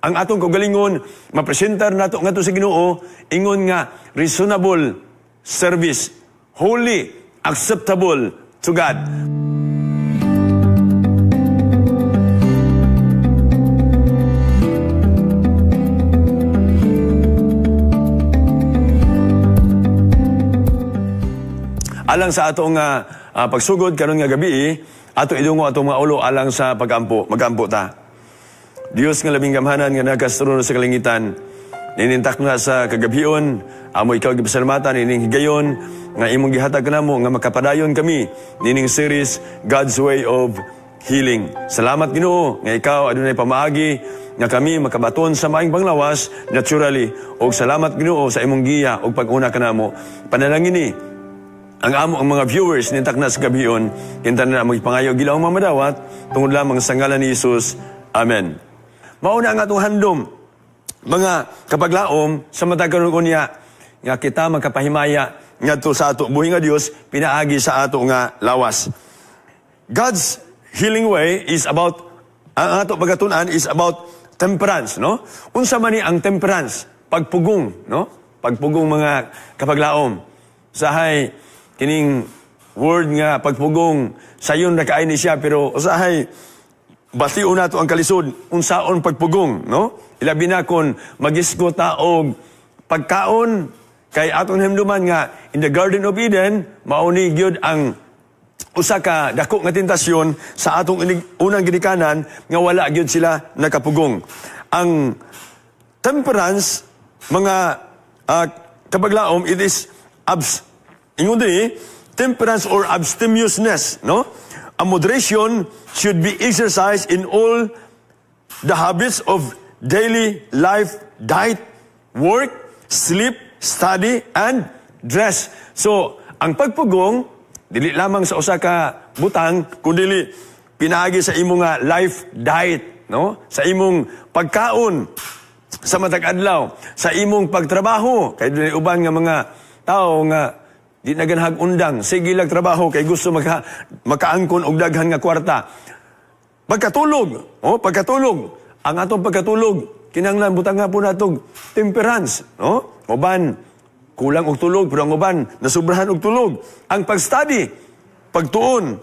Ang atong kaugalingon mapresentar nato ngadto sa Ginoo ingon nga reasonable service, holy, acceptable to God. Alang sa atong pagsugod karon nga gabi, ato idungo atong mga ulo alang sa pagampo, magampo ta. Dios nga labing gamhanan nga nakastruno sa kalangitan, ninintak na sa kagabhion, amo ikaw gipasalamatan ining higayon nga imong gihatag kanamo nga makapadayon kami nining series God's Way of Healing. Salamat Ginoo nga ikaw adunay pamaagi nga kami makabaton sa maayong panglawas naturally, og salamat Ginoo sa imong giya og pag-una kanamo. Panalangin ni ang amo ang mga viewers ni takna sa gabion, kinta na among ipangayo gilaw mga madawat tungod lamang sa ngalan ni Jesus. Amen. Mauna ang atong handom mga kapaglaom sa matag karon unya nga kita makapahimaya ngadto sa ato buhi nga Dios pinaagi sa ato nga lawas. God's healing way is about, ang ato pagkatun-an is about temperance, no? Unsa man ni ang temperance? Pagpugong, no? Pagpugong mga kapaglaom. Sahay kining word nga pagpugong sayon ra kaay ni siya, pero usahay bation nato ang kalisod unsaon pagpugong, no? Ilabi na kon magisgo ta og pagkaon kay atong himduman nga in the Garden of Eden mao ni gyud ang usa ka dako nga tentasyon sa atong unang ginikanan nga wala gyud sila nakapugong. Ang temperance mga kapaglaom, it is ingon diri, temperance or abstemiousness, no? A moderation should be exercised in all the habits of daily life, diet, work, sleep, study, and dress. So, ang pagpugong, dili lamang sa usa ka butang, kundi pinaagi sa imong nga life diet, no? Sa imong pagkaon sa matag adlaw, sa imong pagtrabaho, kay dunay uban nga mga tao nga di na ganahag undang, sige lang trabaho kay gusto makaangkon og daghan nga kwarta. Pagkatulog, oh, pagkatulog, ang atong pagkatulog kinahanglan butang nga po natog temperance, no? Uban kulang og tulog, pero ang uban nasubrahan og tulog. Ang pag-study, pagtuon,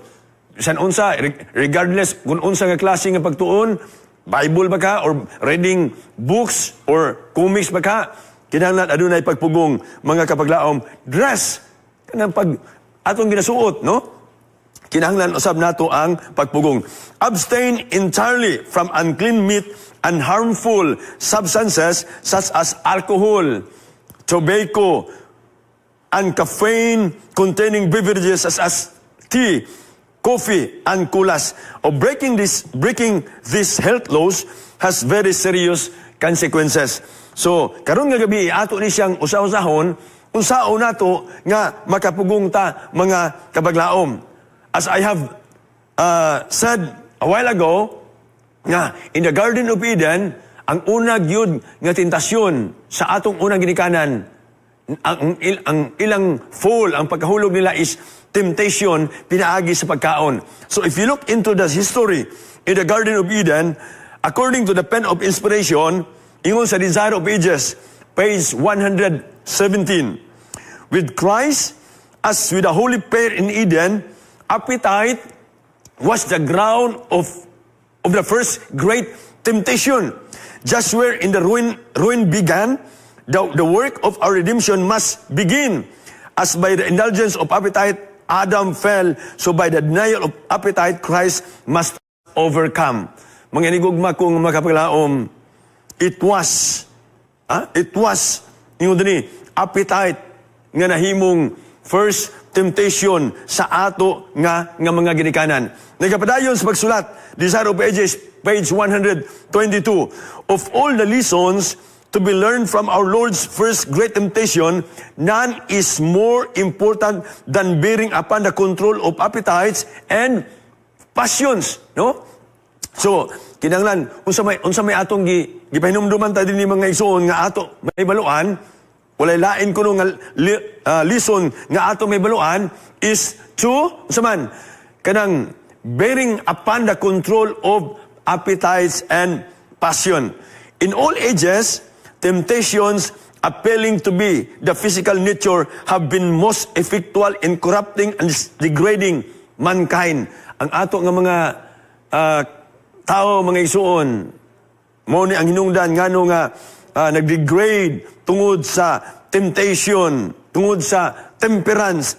bisan unsa, regardless kung unsa nga klase nga pagtuon, Bible ba ka or reading books or comics ba ka, kinahanglan adunay pagpugong mga kapaglaom. Dress, kanang pag atong ginasuot, no? Kinahanglan usab nato ang pagpugong. Abstain entirely from unclean meat and harmful substances such as alcohol, tobacco, and caffeine-containing beverages such as tea, coffee, and colas. O breaking these health laws has very serious consequences. So, karon nga gabi ato ni siyang usa-usahon, unsaon nato nga makapugong ta mga kabaglaom. As I have said a while ago, nga in the Garden of Eden, ang una gyud nga tentasyon sa atong unang ginikanan, ang ilang fall, ang pagkahulog nila is temptation pinaagi sa pagkaon. So if you look into the history in the Garden of Eden, according to the pen of inspiration, ingon sa Desire of Ages, page 117, with Christ as with the holy pair in Eden, appetite was the ground of the first great temptation. Just where in the ruin began, the work of our redemption must begin. As by the indulgence of appetite, Adam fell, so by the denial of appetite, Christ must overcome. Mga inigugma kong makapaglaom, it was, ingon dinhi, appetite nga nahimong first temptation sa ato nga mga ginikanan. Nagapadayon sa pagsulat, Desire of Ages, page 122, of all the lessons to be learned from our Lord's first great temptation, none is more important than bearing upon the control of appetites and passions, no? So, kinahanglan unsa may atong gipahinumduman ta dinhi mga igsoon nga ato may baluan, walay lain kuno nga lesson nga ato may baluan is to unsa man kanang bearing upon the control of appetites and passion. In all ages, temptations appealing to be the physical nature have been most effectual in corrupting and degrading mankind. Ang ato nga mga tao, mga igsuon, mao ni ang hinungdan ngano nga nag-degrade tungod sa temptation, tungod sa temperance,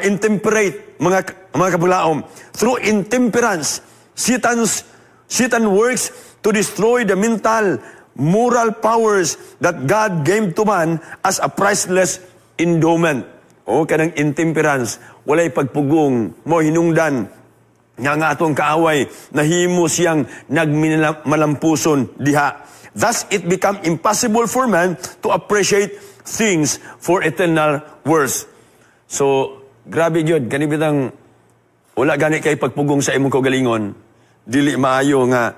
intemperate, mga kapaglaom. Through intemperance, Satan works to destroy the mental, moral powers that God gave to man as a priceless endowment. O kanang intemperance, walay pagpugong, mao hinungdan nga atong kaaway nahimo siyang nagmalampuson diha. Thus it become impossible for man to appreciate things for eternal worth. So, grabe gyud kani bitang wala gani kay pagpugong sa imong kaugalingon, dili maayo nga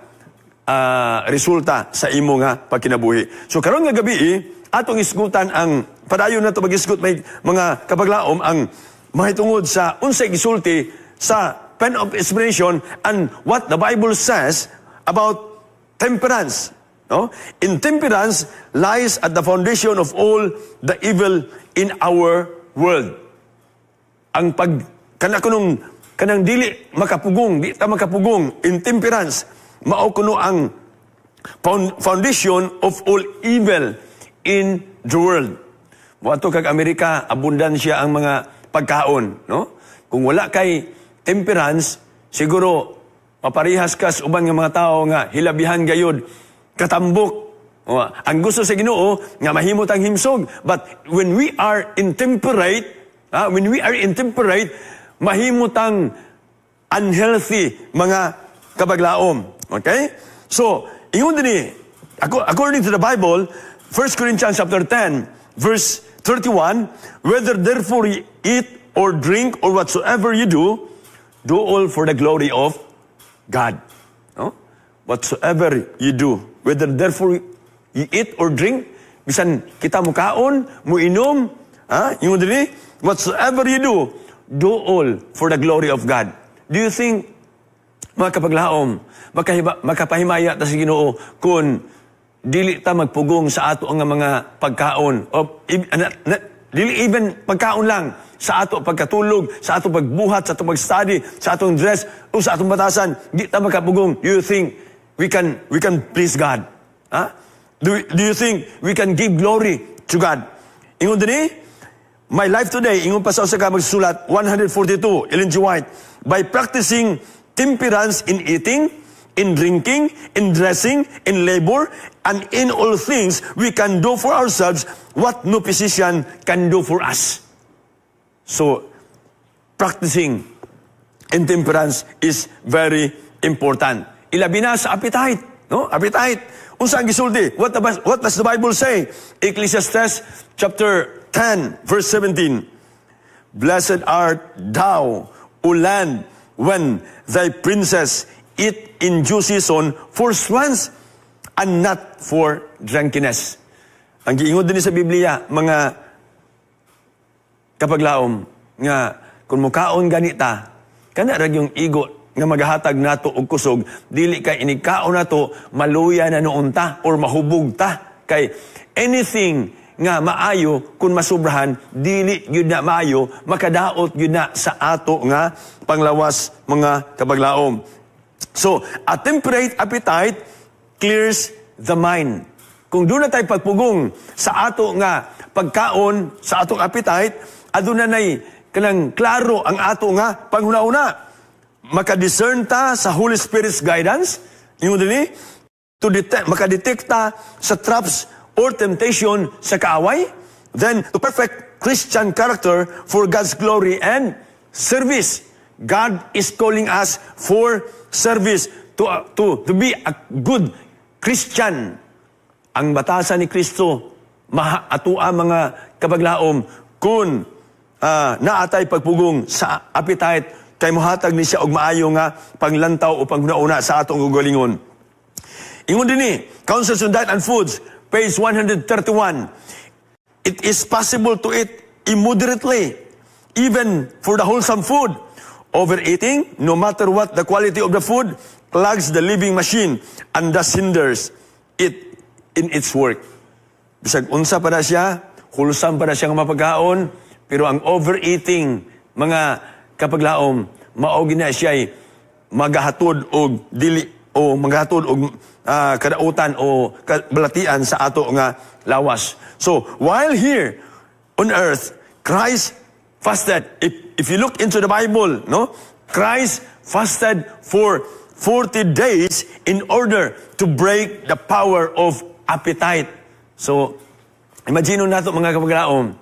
resulta sa imo nga pagkinabuhi. So karon nga gabi, atong isgutan ang padayon nato magisgot may mga kapaglaom ang mahitungod sa unsay gisulti sa pen of inspiration and what the Bible says about temperance. No? Intemperance lies at the foundation of all the evil in our world. Ang pag kana kunong kanang dili makapugong, di ta makapugong, intemperance, mao kuno ang foundation of all evil in the world. Moadto kag Amerika, abundansya ang mga pagkaon, no? Kung wala kay temperance, siguro maparihas ka sa uban nga mga tao nga hilabihan gayud katambok. O, ang gusto sa Ginoo nga mahimo tang himsog, but when we are intemperate, when we are intemperate, mahimo tang unhealthy, mga kabaglaom. Okay? So, ingon dinhi, according to the Bible, 1 Corinthians chapter 10, verse 31, "Whether therefore ye eat or drink or whatsoever you do, do all for the glory of God." No? Whatsoever you do, whether therefore you eat or drink, bisan kita mo kaon, mo inom, ha? Ingon dinhi, whatsoever you do, do all for the glory of God. Do you think, mga kapaglaom, makapahimaya ta sa Ginoo kung dili ta magpugong sa ato ang mga pagkaon o dili even pagkaon lang, sa ato pagkatulog, sa ato pagbuhat, sa ato pag-study, sa atong dress o sa atong batasan, di ta makapugong? Do you think we can please God? Ha? Do you think we can give glory to God? Ingon dinhi, My Life Today, ingon pa sa usa ka magsulat, 142, Ellen G. White, by practicing temperance in eating, in drinking, in dressing, in labor, and in all things, we can do for ourselves what no physician can do for us. So, practicing intemperance is very important. Ilabi na sa appetite. No? Appetite. Unsa ang gisulti? What does the Bible say? Ecclesiastes chapter 10, verse 17. "Blessed art thou, O land, when thy princes eat in due season for strength and not for drunkenness." Ang giingon dinhi sa Biblia, mga kapaglaom, nga kung mukaon ganita, kana ra yung igo nga magahatag nato og kusog, dili kay inigkaon nato maluya na noon ta or mahubog ta. Kay anything nga maayo, kung masubrahan, dili gyud na maayo, makadaot gyud na sa ato nga panglawas, mga kabaglaom. So, a temperate appetite clears the mind. Kung duna tay pagpugong sa ato nga pagkaon, sa atong appetite, aduna nay kanang klaro ang ato nga panghuna-una. Makadiscern ta sa Holy Spirit's guidance, ingon dinhi, to detect, makadetect ta sa traps or temptation sa kaaway, then to perfect Christian character for God's glory and service. God is calling us for service, to be a good Christian. Ang batasan ni Kristo, maatua, mga kabaglaom, kung naatay pagpugong sa appetite, kay mohatag ni siya og maayo nga panglantaw o panghuna-una sa atong kaugalingon. Ingon dinhi, Counsels on Diet and Foods, page 131. "It is possible to eat immoderately, even for the wholesome food. Overeating, no matter what the quality of the food, clogs the living machine and thus hinders it in its work. Bisag unsa pa na siya, wholesome pa na siya nga mapagkaon, pero ang overeating, mga kapaglaom, mao gina siya magahatod og dili o magahatod og kadautan o balatian sa ato nga lawas. So, while here on earth, Christ fasted. If you look into the Bible, no? Christ fasted for 40 days in order to break the power of appetite. So, imagine nato, mga kapaglaom,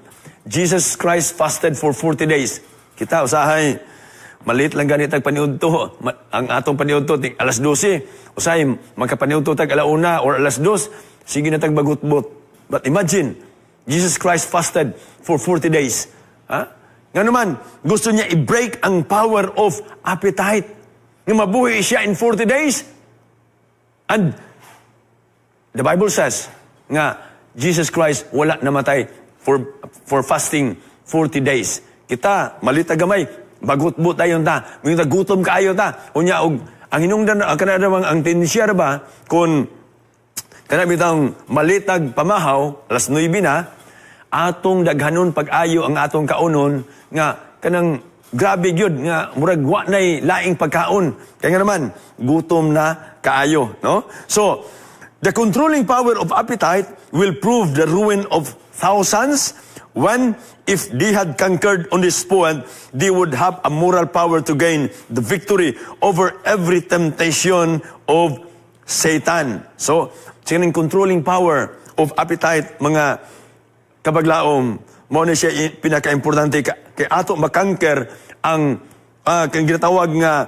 Jesus Christ fasted for 40 days. Kita, usahay, maliit lang ganit ang paniudto. Ang atong paniudto, alas 12. Usahay, magkapaniudto tag alauna or alas 2, sige na tag bagutbot. But imagine, Jesus Christ fasted for 40 days. Ha? Nga naman, gusto niya i-break ang power of appetite. Nga mabuhi siya in 40 days. And the Bible says nga Jesus Christ wala namatay for fasting 40 days. Kita, malita gamay, bagutbot tayo ta. Mga gutom kaayo ta. Unya og ang hinungdan ang kanada ang tensya ba kung kana bitang malitag pamahaw alas 9 na, atong daghanon pag-ayo ang atong kaunon nga kanang grabe gyud nga murag wa nay laing pagkaon kay nga naman gutom na kaayo, no? So the controlling power of appetite will prove the ruin of thousands when, if they had conquered on this point, they would have a moral power to gain the victory over every temptation of Satan. So sining controlling power of appetite, mga kabaglaom, mo na siya pinaka-importante kay ato ma-conquer ang kang ginatawag nga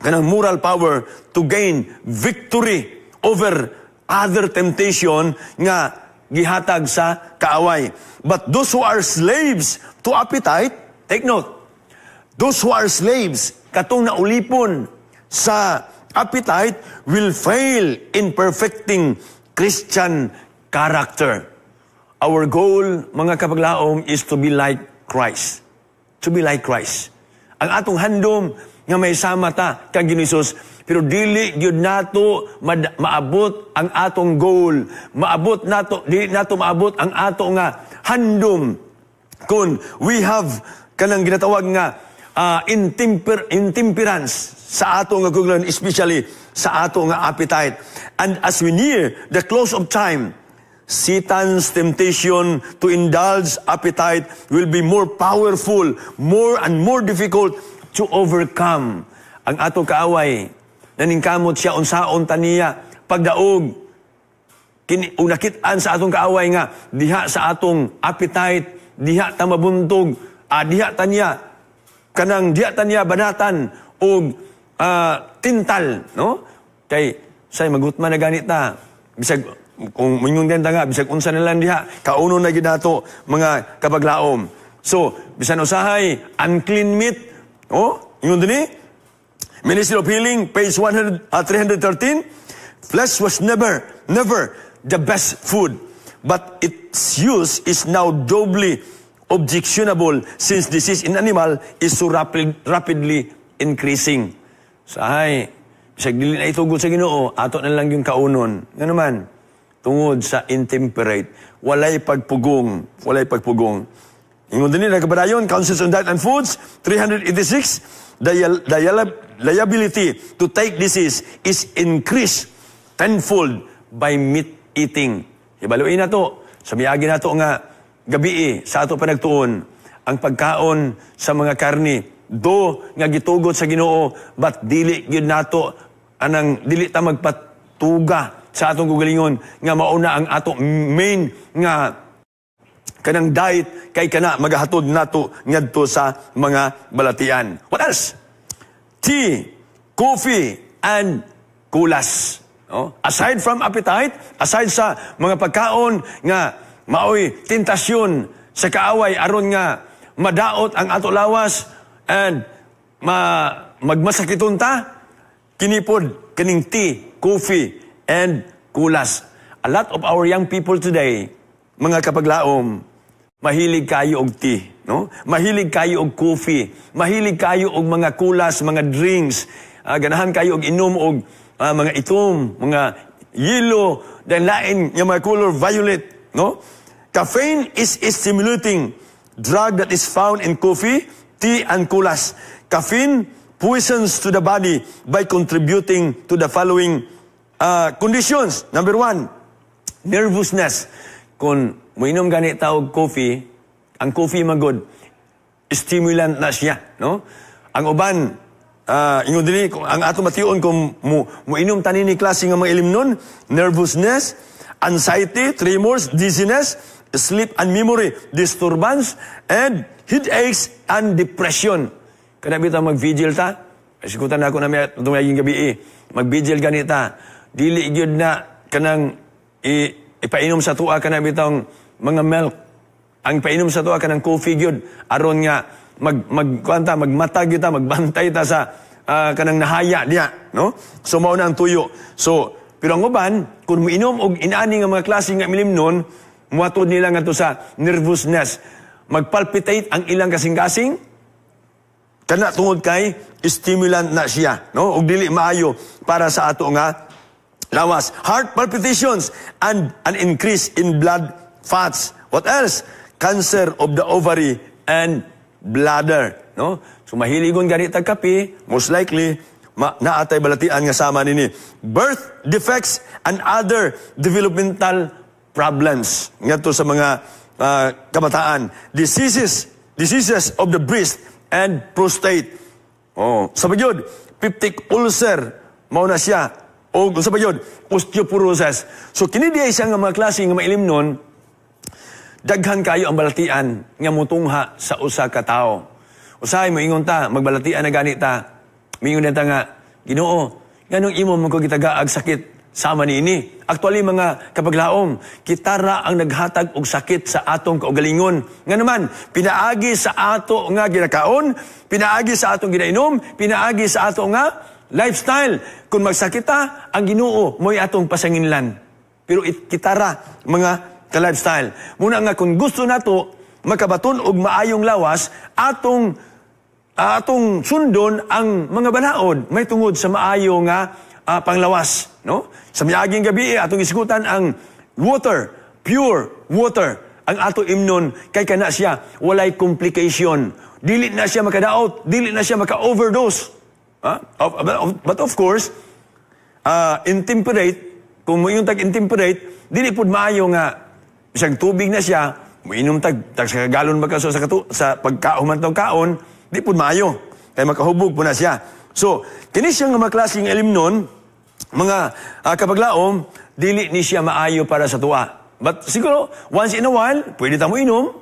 kanang moral power to gain victory over other temptation nga gihatag sa kaaway. But those who are slaves to appetite, take note, those who are slaves, katong naulipon sa appetite, will fail in perfecting Christian character. Our goal, mga kapaglaom, is to be like Christ. To be like Christ. Ang atong handom nga may sama ta kang Ginoong Hesus, pero dili gyud nato maabot ang atong goal. Maabot nato, dili nato maabot ang ato nga handom kung we have kanang ginatawag nga intemperance sa ato nga kaugalingon, especially sa ato nga appetite. And as we near the close of time, Satan's temptation to indulge appetite will be more powerful, more and more difficult to overcome. Ang ato kaaway, naningkamot siya unsaon ta niya pagdaog. Kini ug nakit-an sa atong kaaway nga diha sa atong appetite, diha ta mabuntog, diha ta niya kanang diha ta niya banatan og tintal, no? Kay say magutma na ganit ta. Bisag kung mingon ta nga bisag unsa na lang diha, kaunon na gid nato, mga kabaglaom. So, bisan usahay unclean meat, oh, ingon dinhi, Ministry of Healing, page 100, 313, "Flesh was never, never the best food, but its use is now doubly objectionable since disease in animal is so rapidly increasing." Sahay, bisag dili na itugot sa Ginoo, ato na lang yung kaunon. Nga naman, tungod sa intemperate, walay pagpugong, walay pagpugong. Ingon din nagkabadayon, Councils on Diet and Foods, 386, the liability to take disease is increased tenfold by meat eating. Hibaluin na to, sa miagi na to nga gabi sa ato panagtuon, ang pagkaon sa mga karni, do nga gitugot sa Ginoo, but dili gyud nato anang dili ta magpatuga sa atong kaugalingon nga mauna ang ato main nga kanang diet kay kana magahatod nato ngadto sa mga balatian. What else? Tea, coffee, and kulas. No? Aside from appetite, aside sa mga pagkaon nga maoy tentasyon sa kaaway aron nga madaot ang ato lawas and magmasakiton ta, kinipod kining tea, coffee, and kulas. A lot of our young people today, mga kapaglaom, mahilig kayo og tea, no? Mahilig kayo og coffee, mahilig kayo og mga kulas, mga drinks, ganahan kayo og inom og mga itom, mga yellow, then lain nga mga color, violet, no? Caffeine is a stimulating drug that is found in coffee, tea, and colas. Caffeine poisons to the body by contributing to the following conditions. Number one, nervousness. Kung moinom gani ta og coffee, ang coffee magod, stimulant na siya, no? Ang uban, ingon dinhi, kung ang ato mation kung mo inom tani ni klase nga mga ilimnon, nervousness, anxiety, tremors, dizziness, sleep and memory disturbance, and headaches and depression. Kana bitaw mag-vigil ta, sikutan na ako na may atong gabi eh. Mag-vigil gani ta. Dili gyud na kanang ipainom sa atoa kana bitawng mga milk. Ang painom sa atoa kanang coffee gyud aron nga mag mag kuan ta, magmata gyud ta, magbantay ta sa kanang nahaya diya, no? So mao na ang tuyo. So pero ang uban, kung moinom og inani nga mga klase nga ilimnon, muhatod nila ngadto sa nervousness, magpalpitate ang ilang kasing-kasing kana tungod kay stimulant na siya, no? Ug dili maayo para sa ato nga lawas. Heart palpitations and an increase in blood fats. What else? Cancer of the ovary and bladder, no? So mahiligon gani tag kape, most likely naatay balatian nga sama nini. Birth defects and other developmental problems ngadto sa mga kabataan. Diseases of the breast and prostate. Oh, sa gyud, peptic ulcer mao na siya. O sa gyud, osteoporosis. So kini diay siya nga mga klase nga mailimnon, daghan kayo ang balatian nga mutungha sa usa ka tawo. Usahay moingon ta, magbalatian na gani ta. Moingon ta nga, "Ginoo, nganong imo man ko gitagaag sakit sama niini?" Actually, mga kapaglaom, kita ra ang naghatag og sakit sa atong kaugalingon. Nga naman, pinaagi sa ato nga ginakaon, pinaagi sa atong ginainom, pinaagi sa ato nga lifestyle. Kung magsakit ta, ang Ginoo mo'y atong pasanginlan. Pero kita ra mga ka-lifestyle. Muna nga kung gusto nato makabaton og maayong lawas, atong atong sundon ang mga balaod may tungod sa maayo nga panglawas, no? Sa miaging gabi, atong isgutan ang water, pure water. Ang ato imnon kay kana siya walay complication. Dili na siya makadaot, dili na siya maka-overdose. Ha? But of course, intemperate, kung moingon tag intemperate, dili pud maayo nga bisag tubig na siya, moinom tag sa galon ba kaso sa pagkahuman tong kaon, di pud maayo. Kay makahubog po na siya. So, kini siya nga mga klaseng ilimnon, mga kapaglaom, dili ni siya maayo para sa atoa. But siguro, once in a while, pwede ta mo inom.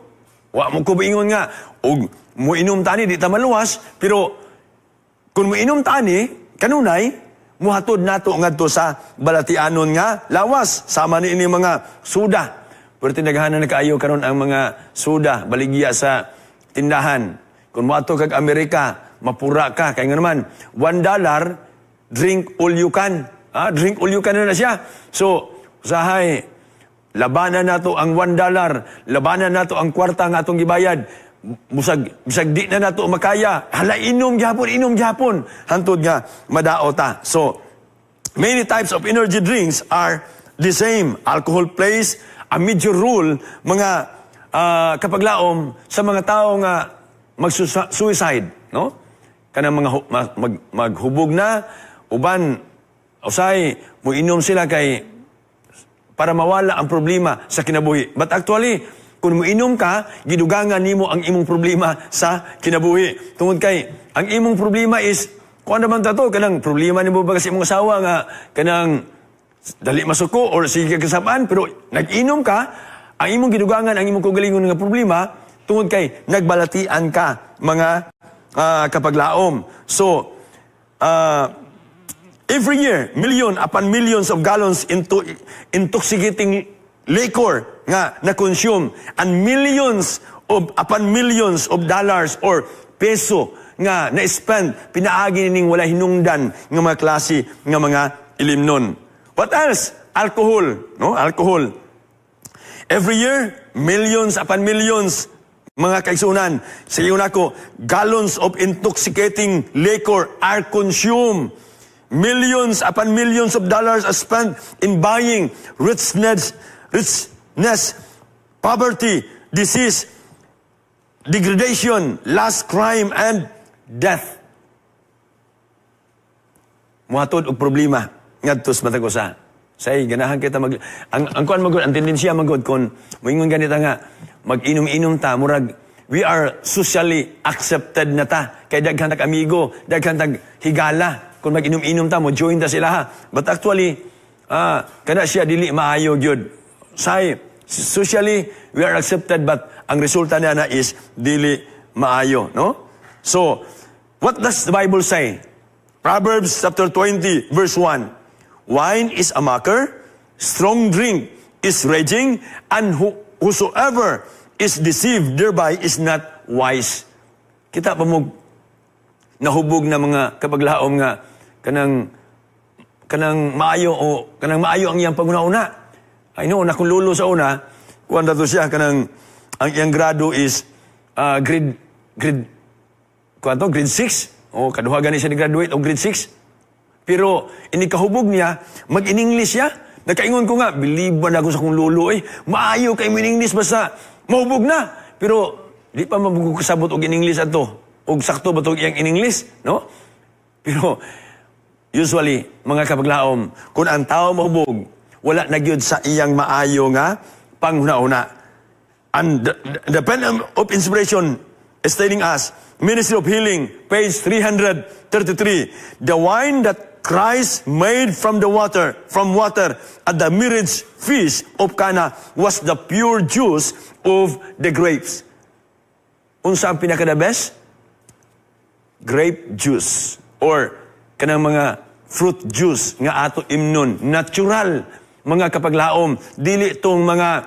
Wa mo ko ingon nga, og mo inom tani, di ta maluwas, pero kung mo inom tani, kanunay, muhatod nato ngadto sa balatianon nga lawas. Sama ni ini mga suda. Pero tinaghanan na kaayo karon ang mga suda, baligya sa tindahan. Kung moadto kag Amerika, mapura ka. Kaya nga naman, $1, drink all you can. Ah, drink all you can na siya. So, usahay, labanan nato ang $1, labanan nato ang kwarta nga atong gibayad. Bisag di na nato makaya, hala, inom gyapon, inom gyapon. Hantod nga madao ta. So, many types of energy drinks are the same. Alcohol plays a major role, mga kapaglaom, sa mga tao nga mag-suicide, no? Kanang mga maghubog na, uban, usay, muinom sila kay para mawala ang problema sa kinabuhi. But actually, kung muinom ka, gidugangan nimo ang imong problema sa kinabuhi. Tungod kay, ang imong problema is, kung ano man ta to, kanang problema nimo ba sa imong asawa nga, kanang dali masuko or sige kasapan, pero nag-inom ka, ang imong gidugangan, ang imong kaugalingon nga problema, tungod kay nagbalatian ka, mga kapaglaom. So, every year, million upon millions of gallons into intoxicating liquor nga na-consume and millions of upon millions of dollars or peso nga na-spend pinaagi ning wala hinungdan nga mga klase nga mga ilimnon. What else? Alcohol, no? Alcohol. Every year, millions upon millions, mga kaigsunan, sa iyo nako, gallons of intoxicating liquor are consumed. Millions upon millions of dollars are spent in buying richness, richness, poverty, disease, degradation, lust, crime, and death. Muhatod og problema ngadto sa matag usa. Say ganahan kita mag ang kuan magud, ang tendensiya magud, kon moingon ganita nga mag-inom-inom ta, murag we are socially accepted na ta kay daghan tag amigo, daghan tag higala. Kung mag-inom-inom ta, mo join ta sila ha. But actually, kana siya dili maayo gyud. Say socially we are accepted, but ang resulta niya na is dili maayo, no? So what does the Bible say? Proverbs chapter 20 verse 1. "Wine is a mocker, strong drink is raging, and whosoever is deceived thereby is not wise." Kita pa mo nahubog na mga kapaglaom nga kanang maayo o kanang maayo ang iyang panguna-una. Ay no, na kung lulo sa una, kuan to siya, kanang ang iyang grado is grade grade kuan to, grade 6. O kaduha gani siya ni graduate og grade 6. Pero ini kahubog niya, mag-in-English siya. Nakaingon ko nga, biliban ako sa kong lolo eh. Maayo kay mo in English basta mahubog na. Pero di pa mabugog kasabot og in English ato. Og sakto ba to iyang in English, no? Pero usually, mga kapaglaom, kung ang tao mahubog, wala na gyud sa iyang maayo nga panghuna-huna. And the pen of inspiration is telling us, Ministry of Healing, page 333, "The wine that Christ made from water at the marriage feast of Cana was the pure juice of the grapes." Unsa ang pinaka the best? Grape juice or kanang mga fruit juice nga ato imnon, natural, mga kapaglaom, dili tong mga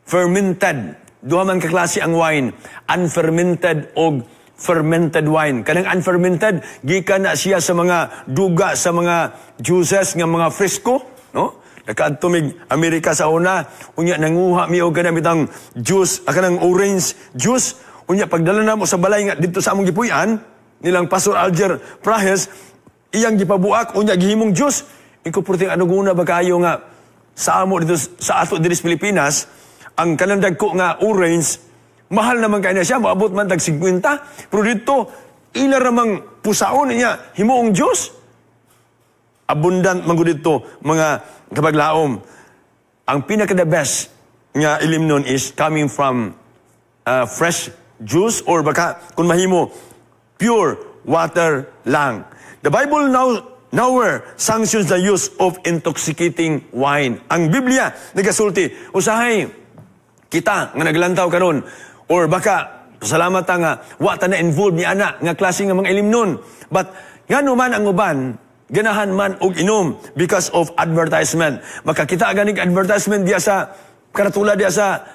fermented. Duha man ka klase ang wine, unfermented og fermented wine. Kanang unfermented, gikan na siya sa mga duga, sa mga juices nga mga fresco, no? Nakaadto mig Amerika sa una, unya nanguha mi og kanang bitang juice, kanang orange juice, unya pagdala namo sa balay nga didto sa among gipuy-an, nilang Pastor Alger Prahes, iyang gipabuak, unya gihimong juice. Iko purting anuguna ba kayo nga sa amo dito sa ato diri sa Pilipinas, ang kanang dagko nga orange, mahal naman kay na siya, moabot man tag 50, pero dito ila ramang pusaon niya himuong juice. Abundant man gud dito, mga kapaglaom. Ang pinaka the best nga ilimnon is coming from fresh juice or baka kung mahimo pure water lang. The Bible now nowhere sanctions the use of intoxicating wine. Ang Biblia nagasulti, usahay kita nga naglantaw karon or baka salamat ta nga wa ta na involved ni ana nga klase nga mga ilimnon. But ngano man ang uban ganahan man og inom because of advertisement? Makakita ganig advertisement diya sa karatula, diya sa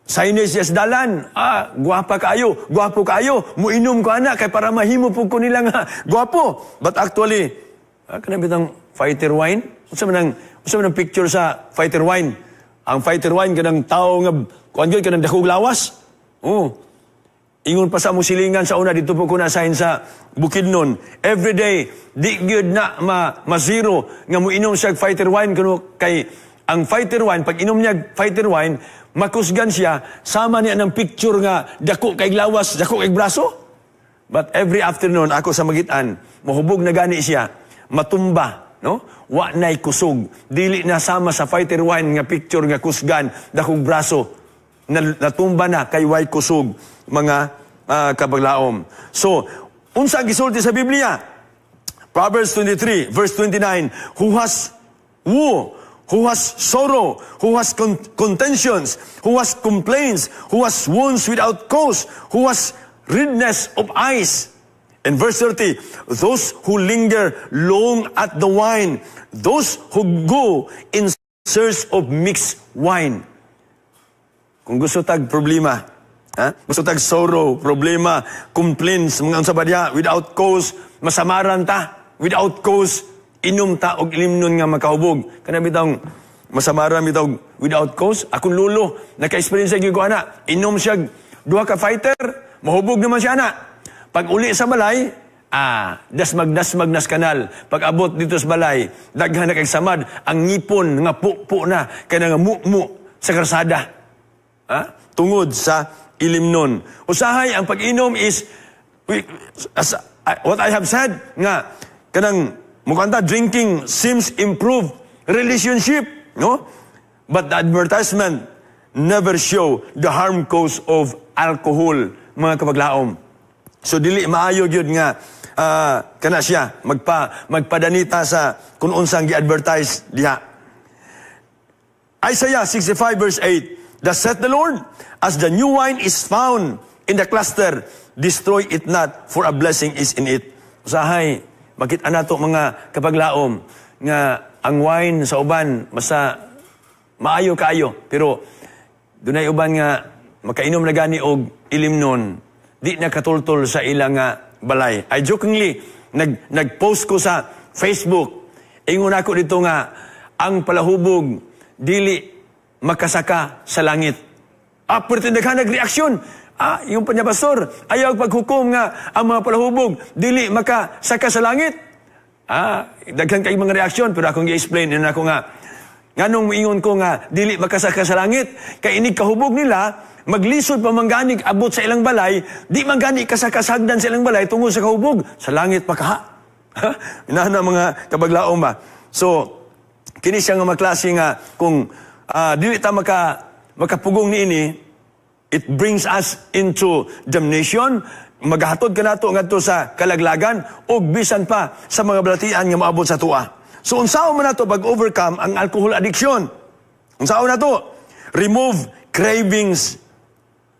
signage, diya sa dalan. "Ah, guwapa kaayo, guwapo kaayo, muinom ko ana kay para mahimo pud ko nila nga guwapo." But actually, kanang bitang fighter wine, unsa man ang picture sa fighter wine? Ang fighter wine, kanang tao nga kuan gyud, kanang dakog lawas. Oh. Ingon pa sa among silingan sa una, dito po ko na sign sa Bukidnon. Every day, di gyud na ma zero nga muinom siya og fighter wine kuno kay ang fighter wine, pag inom niya fighter wine, makusgan siya, sama niya ng picture nga dako kay lawas, dako kay braso. But every afternoon, ako sa magitan, mahubog na gani siya, matumba, no? Wa na'y kusog. Dili na sama sa fighter wine nga picture nga kusgan, dakong braso, na, natumba na kay way kusog, mga kapaglaom. So, unsa ang gisulti sa Biblia? Proverbs 23 verse 29, "Who has woe, who has sorrow, who has contentions, who has complaints, who has wounds without cause, who has redness of eyes." In verse 30, "Those who linger long at the wine, those who go in search of mixed wine." Kung gusto tag problema, ha? Gusto tag sorrow, problema, complaints, mga unsa ba diya, without cause, masamaran ta, without cause, inom ta og ilimnon nga makahubog. Kana bitang masamaran bitaw without cause. Akong lulo, naka-experience gyud ko ana. Inom siya duha ka fighter, mahubog naman siya ana. Pag uli sa balay, Dasmag-dasmag nas kanal. Pag abot dito sa balay, daghan na kay samad, ang ngipon nga pu na, kay nga mu sa karsada. Tungod sa ilimnon. Usahay ang pag-inom is as, what I have said nga kanang mukanta drinking seems improve relationship, no? But the advertisement never show the harm cause of alcohol, mga kapaglaom. So dili maayo gyud nga kana siya magpadanita sa kung unsang gi-advertise diha. Isaiah 65 verse 8, "Thus saith the Lord, as the new wine is found in the cluster, destroy it not, for a blessing is in it." Usahay, makita nato, mga kapaglaom, nga ang wine sa uban, basta maayo kaayo, pero dunay uban nga makainom na gani og ilimnon, di na katultol sa ilang nga balay. I jokingly, nag-post ko sa Facebook, ingon ako dito nga, ang palahubog, dili makasaka sa langit. Pero daghan nagreaksyon. Yung pa niya, "Pastor, ayaw paghukom nga ang mga palahubog, dili makasaka sa langit." Daghan kay mga reaksyon, pero akong i-explain, yun ako nga, nganong moingon ko nga, dili makasaka sa langit, kay inig kahubog nila, maglisod pa man ganig abot sa ilang balay, di man gani kasakasagdan sa ilang balay tungod sa kahubog, sa langit pa kaha. Inana, mga kabaglaom ba? So, kini siya nga maklase nga kung dili ta makapugong niini, it brings us into damnation, maghatod kanato ngadto sa kalaglagan ug bisan pa sa mga balatian nga moabot sa atoa. So unsaon man nato pag-overcome ang alcohol addiction? Unsaon nato? Remove cravings,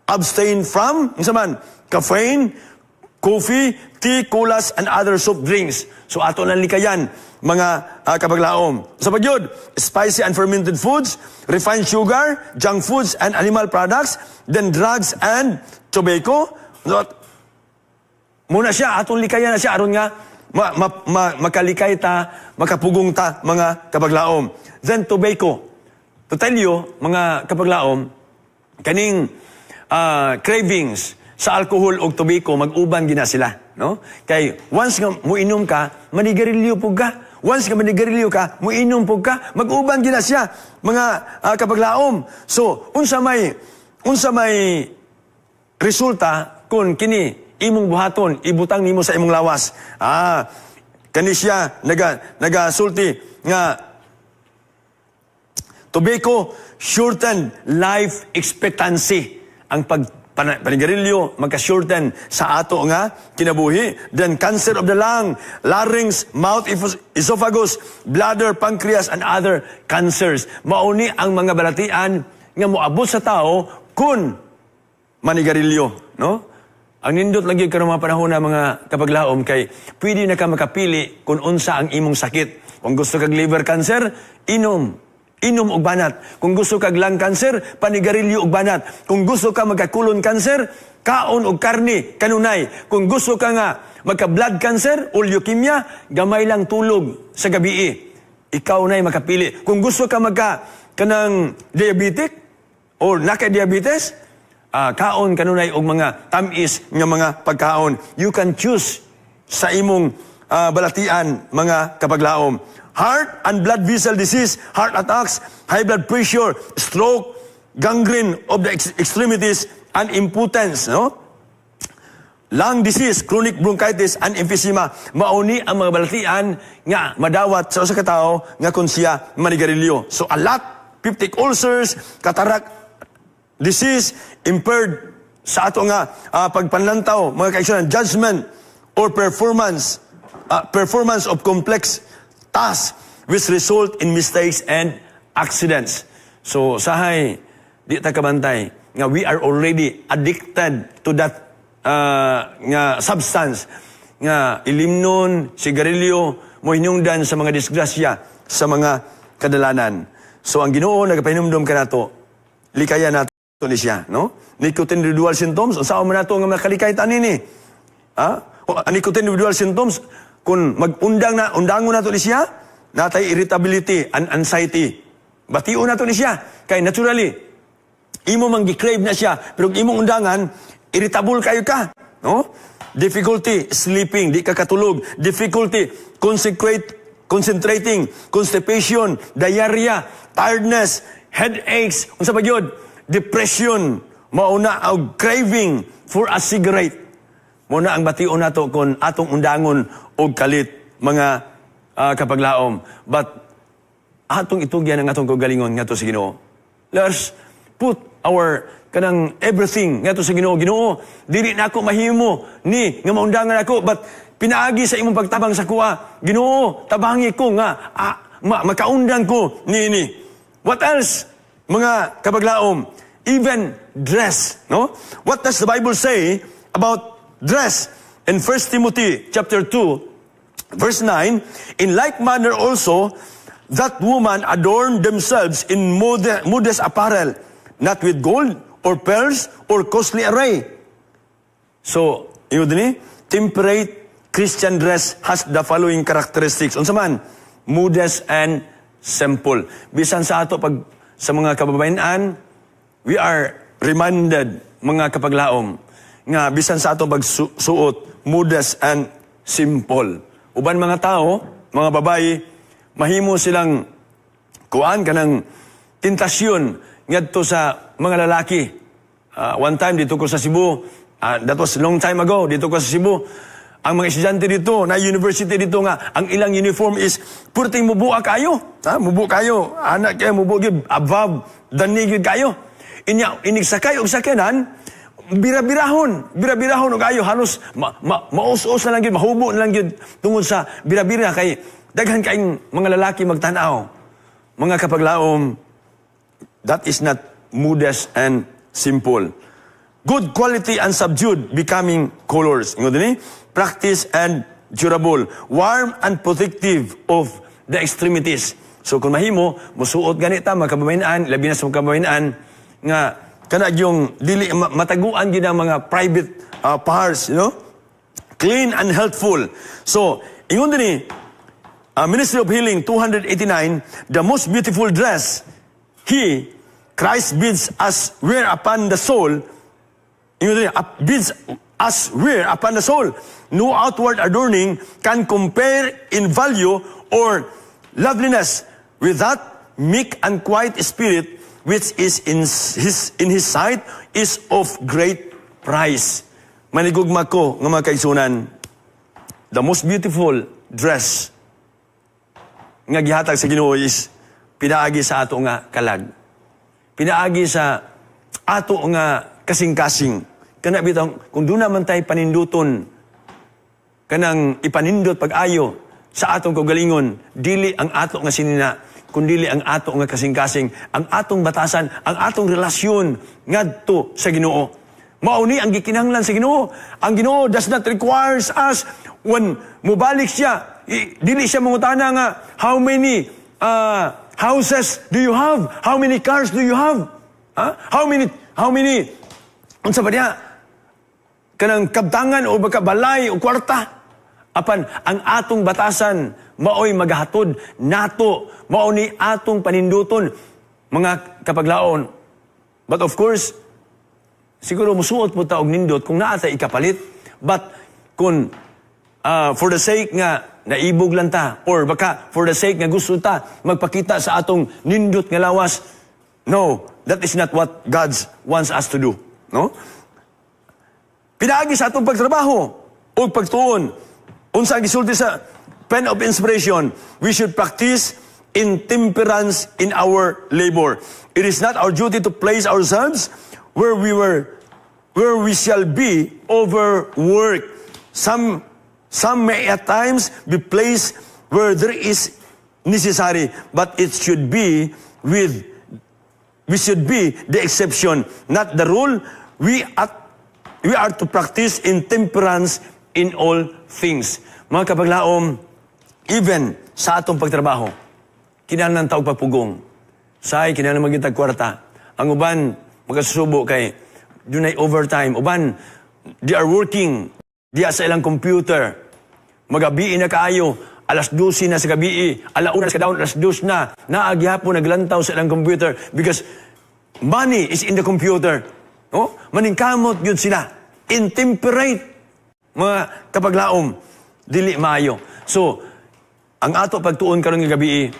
abstain from unsa man? Caffeine, coffee, tea, colas, and other soft drinks. So ato nang likayan, mga kabaglaom. Sa pagyud, spicy and fermented foods, refined sugar, junk foods and animal products, then drugs and tobacco. So, muna siya, atong likayan na siya, aron nga makalikay ta, makapugong ta, mga kabaglaom. Then tobacco. To tell you, mga kabaglaom, kaning cravings sa alcohol o tobacco, mag-uban gina sila. No? Kay once nga muinom ka, manigarilyo pud ka. Once nga manigarilyo ka, muinom pud ka, mag-uban gina siya, mga kabaglaom. So, unsa may resulta kung kini imong buhaton, ibutang nimo sa imong lawas? Kani siya nagasulti nga tobacco shorten life expectancy. Ang panigarilyo magka-shorten sa ato nga kinabuhi. Then cancer of the lung, larynx, mouth, esophagus, bladder, pancreas, and other cancers. Mauni ang mga balatian nga moabot sa tao kung manigarilyo, no? Ang nindot lagi karon mga panahon na, mga kapaglaom, kay pwede na ka makapili kung unsa ang imong sakit. Kung gusto kag liver cancer, inom. Inom og banat. Kung gusto kag lung cancer, panigarilyo og banat. Kung gusto ka magka-colon cancer, kaon og karni kanunay. Kung gusto ka nga magka blood cancer o leukemia, gamay lang tulog sa gabi. Ikaw na'y makapili. Kung gusto ka magka kanang diabetic or naka-diabetes, kaon kanunay og mga tamis nga mga pagkaon. You can choose sa imong balatian, mga kapaglaom. Heart and blood vessel disease, heart attacks, high blood pressure, stroke, gangrene of the extremities, and impotence, no? Lung disease, chronic bronchitis, and emphysema. Mauni ang mga balatian nga madawat sa usa ka tawo nga kung siya manigarilyo. So a lot, peptic ulcers, cataract disease, impaired sa ato nga pagpanlantaw, mga kaigsuonan, judgment or performance of complex tasks which result in mistakes and accidents. So sahay, di ta kabantay nga we are already addicted to that nga substance nga ilimnon, sigarilyo, mohinungdan sa mga disgrasya sa mga kadalanan. So ang Ginoo nagapahinumdom kanato, likayan nato ni siya, no? Nicotine withdrawal symptoms, unsaon man nato nga makalikay ta nini? Ha? O, ang nicotine withdrawal symptoms, kung mag-undang na, undangon nato ni siya, natay irritability and anxiety. Bation nato ni siya. Kay naturally, imo mang gi-crave na siya, pero kung imong undangan, irritable kayo ka. No? Difficulty sleeping, di ka katulog. Difficulty concentrating, constipation, diarrhea, tiredness, headaches, unsa pa gyud? Depression, mao na og craving for a cigarette. Mao na ang bation nato kung atong undangon og kalit, mga kapaglaom. But atong itugyan ang atong kaugalingon ngadto sa Ginoo. Let's put our kanang everything ngadto sa Ginoo. "Ginoo, dili na ako mahimo ni nga maundangan ako, but pinaagi sa imong pagtabang sa akoa, Ginoo, tabangi ko nga makaundang ko niini." What else? Mga kapaglaom, even dress, no? What does the Bible say about dress? In 1 Timothy chapter 2, verse 9, "In like manner also, that woman adorn themselves in modest apparel, not with gold or pearls or costly array." So, ingon dinhi, temperate Christian dress has the following characteristics. Unsa man? Modest and simple. Bisan sa ato pag sa mga kababayan, we are reminded, mga kapaglaom, nga bisan sa ato pagsuot, modest and simple. Uban mga tao, mga babae, mahimo silang kuan kanang tentasyon ngadto sa mga lalaki. One time dito ko sa Cebu, that was long time ago, dito ko sa Cebu, ang mga estudyante dito, na university dito nga, ang ilang uniform is purting mubuha kayo. Ha? Mubo kayo. Anak kayo, mubo gyud, above the knee gyud kayo. Inya, inigsakay og sakyanan, bira-birahon, bira-birahon og ayo, halos ma, maus-us na lang gyud, mahubo na lang gyud tungod sa bira-bira kay daghan kaayong mga lalaki magtan-aw. Mga kapaglaom, that is not modest and simple. Good quality and subdued becoming colors. Ingon dinhi, practice and durable, warm and protective of the extremities. So kung mahimo, musuot gani ta, mga kababayan, labi na sa mga kababayan nga kana yung dili mataguan gyud ang mga private parts. Clean and healthful. So, ingon dinhi, Ministry of Healing 289, "The most beautiful dress He, Christ, bids us wear upon the soul," ingon dinhi, "bids us wear upon the soul. No outward adorning can compare in value or loveliness with that meek and quiet spirit which is in his sight is of great price." Manigugma ko nga mga kaigsunan, the most beautiful dress nga gihatag sa Ginoo is pinaagi sa ato nga kalag. Pinaagi sa ato nga kasing-kasing. Kana bitong kung duna man tay paninduton, kanang ipanindot pag-ayo sa atong kaugalingon, dili ang ato nga sinina, kundili ang ato nga kasing-kasing, ang atong batasan, ang atong relasyon ngadto sa Ginoo. Mao ni ang gikinahanglan sa Ginoo. Ang Ginoo does not requires us when mubalik siya, dili siya mangutana nga how many houses do you have? How many cars do you have? Ha? How many unsa ba diha? Kanang kabtangan o baka balay o kwarta. Apan ang atong batasan maoy magahatod nato, mao ni atong paninduton, mga kapaglaon. But of course, siguro musuot po ta og nindot kung naa tay ikapalit. But kung for the sake nga naibog lang ta or baka for the sake nga gusto ta magpakita sa atong nindot nga lawas, no, that is not what God wants us to do. No? Pinaagi sa atong pagtrabaho o pagtuon. Unsa ang gisulti sa Pen of Inspiration? "We should practice intemperance in our labor. It is not our duty to place ourselves where we shall be overworked. Some may at times be placed where there is necessary, but it should be with we should be the exception, not the rule. We are to practice intemperance in all things." Mga kapaglaom, even sa atong pagtrabaho, kinahanglan ta og pagpugong. Say, kinahanglan magitag kwarta. Ang uban, magkasusubo kay dunay overtime. Uban, they are working diya sa ilang computer. Magabii na kaayo, alas 12 na sa gabii, alauna sa kadawon, alas 2 na, naa gihapon naglantaw sa ilang computer because money is in the computer. No? Maningkamot yun sila. Intemperate. Mga kapaglaom, dili maayo. So, ang ato pagtuon karon nga gabi,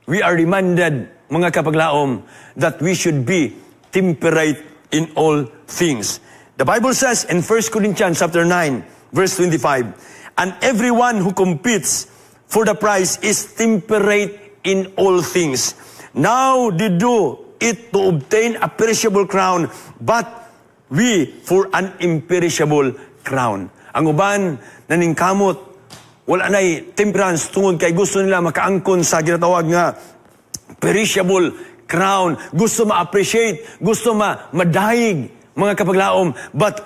we are reminded, mga kapaglaom, that we should be temperate in all things. The Bible says in 1 Corinthians chapter 9, verse 25, "And everyone who competes for the prize is temperate in all things. Now they do it to obtain a perishable crown, but we for an imperishable crown." Ang uban naningkamot, wala na'y temperance tungod kay gusto nila makaangkon sa ginatawag nga perishable crown. Gusto ma-appreciate, gusto madayig, mga kapaglaom. But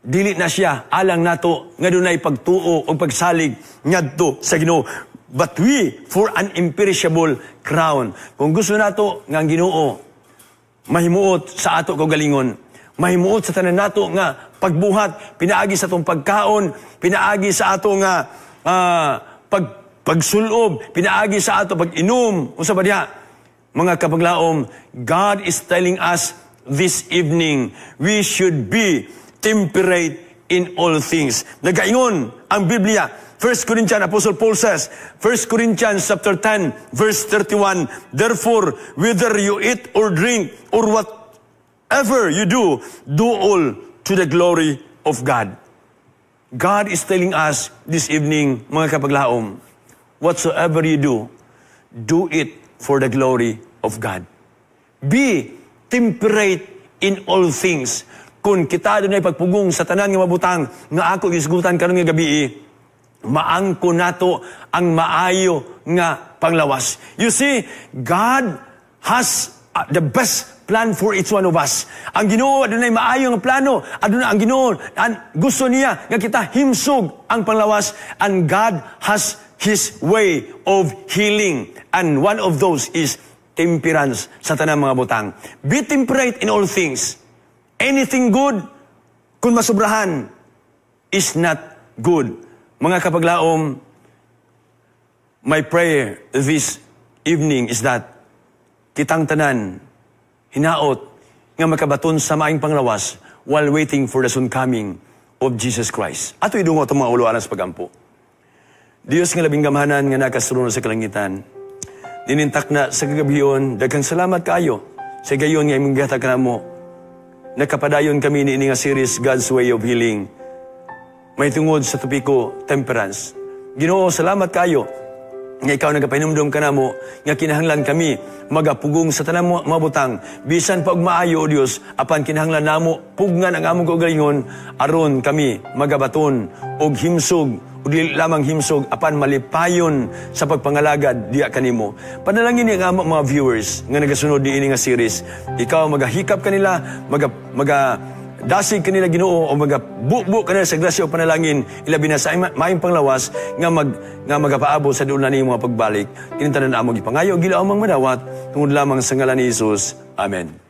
dili na siya alang nato nga dunay pagtuo o pagsalig ngadto sa Ginoo. But we for an imperishable crown. Kung gusto nato nga ang Ginoo mahimuot sa ato kaugalingon, mahimuot sa tanan nato nga pagbuhat, pinaagi sa atong pagkaon, pinaagi sa ato nga pagsulob, pinaagi sa ato pag-inom, unsa ba diha? Mga kapaglaom, God is telling us this evening, we should be temperate in all things. Nagaingon ang Biblia, 1 Corinthians, Apostle Paul says, 1 Corinthians chapter 10, verse 31, "Therefore, whether you eat or drink or whatever you do, do all to the glory of God." God is telling us this evening, mga kapaglaom, whatsoever you do, do it for the glory of God. Be temperate in all things. Kung kita dunay pagpugong sa tanan nga mabutang nga ako gisgutan karon nga gabi, maangko nato ang maayo nga panglawas. You see, God has the best plan for each one of us. Ang Ginoo adunay maayo nga plano. Aduna ang Ginoo gusto niya nga kita himsog ang panglawas, and God has His way of healing. And one of those is temperance sa tanang mga butang. Be temperate in all things. Anything good, kung masubrahan, is not good. Mga kapaglaom, my prayer this evening is that kitang tanan, hinaot, nga makabaton sa maayong panglawas while waiting for the soon coming of Jesus Christ. Ato idungo atong mga ulo alang sa pagampo. Diyos nga labing gamhanan nga nakasurno sa kalangitan, ninintak na sa kagabion, daghang salamat kayo sa gayon nga imong gihatag kanamo. Nakapadayon kami niini nga series, God's Way of Healing, may tungod sa topiko, temperance. Ginoo, salamat kayo nga ikaw nagapahinumdom kanamo nga kinahanglan kami magapugong sa tanang mga butang bisan pa og maayo, o Dios, apan kinahanglan namo pugnan ang among kaugalingon aron kami magabaton og himsog, ug dili lamang himsog apan malipayon sa pagpangalagad diya kanimo. Panalangin ni ang among mga viewers nga nagasunod niini nga series. Ikaw magahikap kanila, maga dasig kanila, Ginoo, o magabubo kanila sa grasya o panalangin, ilabi na sa maayong panglawas nga magapaabot sa duol na nimo mga pagbalik. Kini tanan among gipangayo, gilaom ang madawat tungod lamang sa ngalan ni Jesus. Amen.